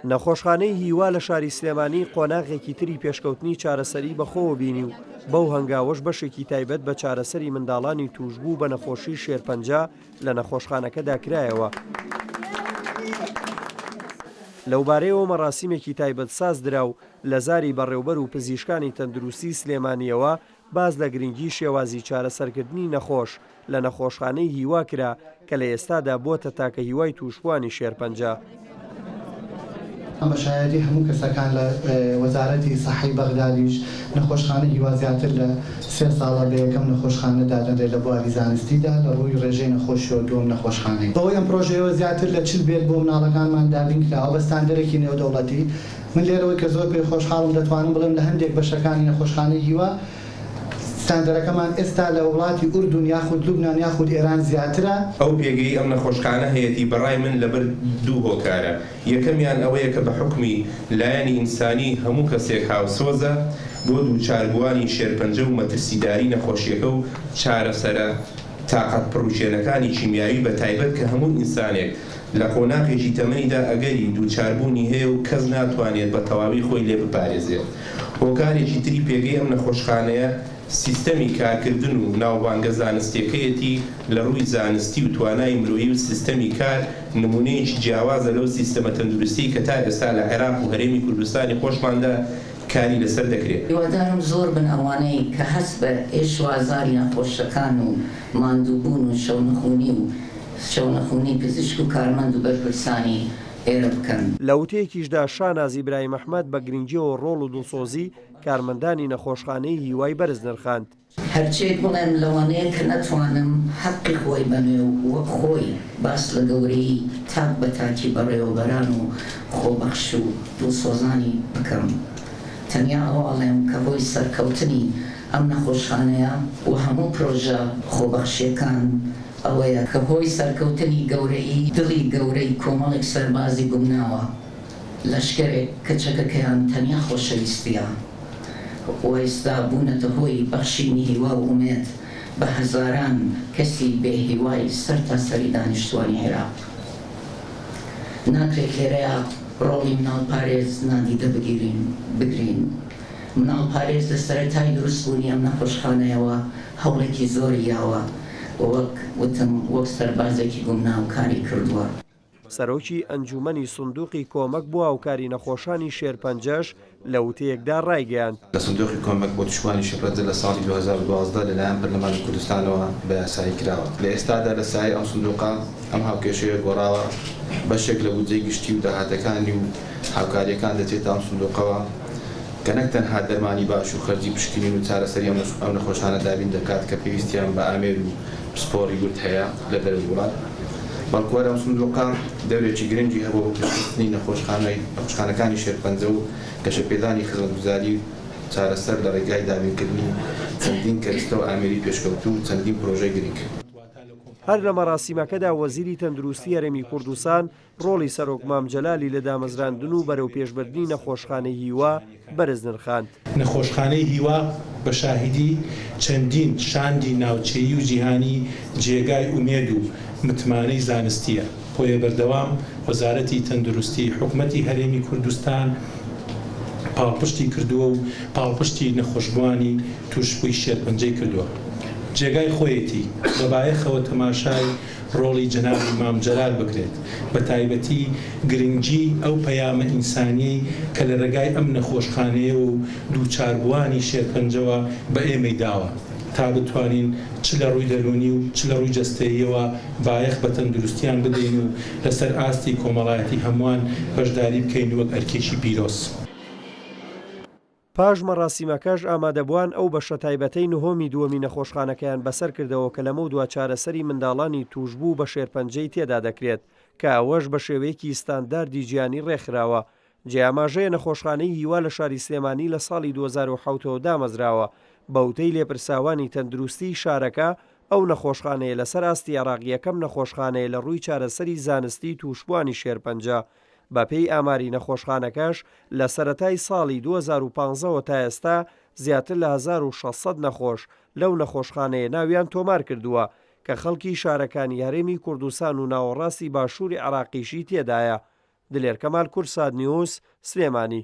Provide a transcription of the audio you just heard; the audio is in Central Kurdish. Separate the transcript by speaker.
Speaker 1: نەخۆشخانەی هیوا لە شاری سلێمانی قۆناغێکی تری پێشکەوتنی چارەسەری بەخۆوە بینی و بەو هەنگاوەش بەشێکی تایبەت بە چارەسەری منداڵانی تووشبوو بە نەخۆشی شێرپەنجە لە نەخۆشخانەکەدا کرایەوە. لەوبارەیەوە مەراسیمێکی تایبەت سازدرا و لە زاری بەڕێوبەر و پزیشکانی تەندروستی سلێمانییەوە باس لە گرنگی شێوازی چارەسەرکردنی نەخۆش لە نەخۆشخانەی هیوا کرا کە لە ئێستادا بووەتە تاکە هیوای تووشبووانی شێرپەنجە.
Speaker 2: بە شایەتی هەموو کەسەکان لە وەزارەتی سەحەی بەغدادیش نەخۆشخانەی هیوا زیاتر لە سێ ساڵە بە یەکەم نەخۆشخانە دادەنرێت لە بواری زانستیدا لە ڕووی ڕێژەی نەخۆشیەوە دووەم نەخۆشخانەیە. بەهۆی ئەم پڕۆژەیەوە زیاتر لە 40 bed بۆ مناڵەکانمان دابین کراوە بە ستاندەرێکی نێودەوڵەتی. من لێرەوەی کە زۆر پێی خۆشحاڵم دەتوانم بڵێم لە هەندێک بەشەکانی نەخۆشخانەی هیوا ستاندەرەکەمان ئێستا لە وڵاتی ئوردون یاخود لوبنان یاخود ئێران زیاترە.
Speaker 3: ئەو پێگەی ئەم نەخۆشخانە هەیەتی بەڕای من لەبەر دوو هۆکارە، یەکەمیان ئەوەیە کە بە حوکمی لایەنی ئینسانی هەموو کەسێک هاوسۆزە بۆ دووچاربووانی شێرپەنجە و مەترسیداری نەخۆشیەکە و چارەسەرە تاقەت پڕوکێنەکانی کیمیاوی بەتایبەت کە هەموو ئینسانێک لە قۆناغێکی تەمەنیدا ئەگەری دووچاربوونی هەیە و کەس ناتوانێت بە تەواوی خۆی لێ بپارێزێت. هۆکارێکی تری پێگەی ئەم نەخۆشخانەیە سیستەمی کارکردن و ناوبانگە زانستیەکەیەتی لە ڕووی زانستی و توانای مرۆیی و سیستەمی کار نمونەیەکی جیاوازە لەو سیستەمە تەندروستیەی کە تا ئێستا لە عێراق و هەرێمی کوردستانی خۆشماندا کاری لەسەر دەکرێت.
Speaker 4: هیوادارم زۆر بن ئەوانەی کە هەست بە ئێش و ئازاری نەخۆشەکان و ماندووبوون و شەونخونی و شەونخونی پزیشک و کارمەند و بەرپرسانی ئێرە بکەن.
Speaker 1: لە وتەیەکیشدا شاناز ئیبراهیم ئەحمەد بە گرنگیەوە ڕۆڵ و دڵسۆزی کارمەندانی نەخۆشخانەی هیوای بەرز نرخاند.
Speaker 4: هەرچیەک بڵێم لەوانەیە کە نەتوانم حەقی خۆی بەمێ و وەک خۆی باس لە گەورەیی تاک بە تاکی بەڕێوەبەران و خۆبەخش و دڵسۆزانی بکەم. تەنیا ئەوە ئەڵێم کە هۆی سەرکەوتنی ئەم نەخۆشخانەیە و هەموو پرۆژە خۆبەخشیەکان ئەوەیە کە هۆی سەرکەوتنی گەورەیی دڵی گەورەی کۆمەڵێک سەربازی گومناوە، لەشکرێک کە چەکەکەیان تەنیا خۆشەویستییە و ئێستا بوونەتە هۆی بەخشینی هیوا و ئومێد بە هەزاران کەسی بێ هیوای سەرتاسەری دانیشتوانی عێراق. ناکرێت لێرەیا ڕۆڵی مناڵپارێز نادیدە بگیرین بگرین. مناڵپارێز لە سەرەتای دروستبوونی ئەم نەخۆشخانەیەوە هەوڵێکی زۆری یاوە و وەک وتم وەک سەربازێکی گومناو کاری کردووە.
Speaker 1: سەرۆکی ئەنجوومەنی سندوقی کۆمەک بۆ هاوکاری نەخۆشانی شێرپەنجەش لە وتەیەکدا ڕایگەیاند.
Speaker 5: لە سندوقی کۆمەک بۆ توشبووانی شێرپەنجە لە ساڵی 2012 لەلایەن پەرلەمانی کوردستانەوە بە یاسایی کراوە. لە ئێستادا لە سایەی ئەم سندوقە ئەم هاوکێشەیە گۆڕاوە، بەشێک لە بودجەی گشتی و داهاتەکانی و هاوکارییەکان دەچێتە ئەم سندوقەوە کە نەک تەنها دەرمانی باش و خەرجی پشکنین و چارەسەری ئەم نەخۆشانە دابین دەکات کە پێویستیان بە ئامێر و پسپۆڕی ورد هەیە لە دەرەوەی وڵات، بەڵکو هەر ئەم سندوقە دەورێکی گرنگی هەبووە بۆ پێشخستنی نەخۆشخانەکانی شێرپەنجە و گەشەپێدانی خزمەتگوزاری و چارەسەر لە ڕێگای دابینکردنی چەندین کەرستە و ئامێری پێشکەوتوو و چەندین پرۆژەی گرنگ.
Speaker 1: هەر لە مەراسیمەکەدا وەزیری تەندروستی هەرێمی کوردستان ڕۆڵی سەرۆک مام جەلالی لە دامەزراندن و بەرەوپێشبردنی نەخۆشخانەی هیوا بەرز نرخاند.
Speaker 6: نەخۆشخانەی هیوا بە شاهیدی چەندین شاندی ناوچەیی و جیهانی جێگای ئومێد و متمانەی زانستییە، بۆیە بەردەوام وەزارەتی تەندروستی حکومەتی هەرێمی کوردستان پاڵپشتی کردووە و پاڵپشتی نەخۆشبووانی تووشبووی شێرپەنجەی کردووە. جێگای خۆیەتی بە بایەخەوە تەماشای ڕۆڵی جەنابی مام جەلال بکرێت، بەتایبەتی گرنگیی ئەو پەیامە ئینسانیەی کە لە ڕێگای ئەم نەخۆشخانەیەوە و دووچاربووانی شێرپەنجەوە بە ئێمەی داوە، تا بتوانین چ لە ڕووی دەروونی و چ لە ڕووی جەستەییەوە بایەخ بە تەندروستیان بدەین و لەسەر ئاستی کۆمەڵایەتی هەمووان بەشداری بکەین وەک ئەرکێکی پیرۆز.
Speaker 1: پاش مەڕاسیمەکەش ئامادەبووان ئەو بەشە تایبەتەی نهۆمی دووەمی نەخۆشخانەکەیان بەسەر کردەوە کە لەمەودوا چارەسەری منداڵانی تووشبوو بە شێرپەنجەی تێدا دەکرێت کە ئەوەش بە شێوەیەکی ستانداردی جیهانی ڕێکخراوە. جێی ئاماژەیە نەخۆشخانەی هیوا لە شاری سلێمانی لە ساڵی 2007 ەوە دامەزراوە، بەوتەی لێپرساوانی تەندروستیی شارەکە ئەو نەخۆشخانەیە لەسەر ئاستی عێراق یەکەم نەخۆشخانەیە لە ڕووی چارەسەری زانستیی تووشبووانی شێرپەنجە بەپێی ئاماری نەخۆشخانەکەش، لە سەرەتای ساڵی 2015 وە تا ئێستا زیاتر لە 1600 نەخۆش لەو نەخۆشخانەیە ناویان تۆمارکردووە، کە خەڵکی شارەکانی هەرێمی کوردستان و ناوەڕاستی باشووری عێراقیشی تێدایە. دلێر کەمال کوردسات نیوز، سلێمانی.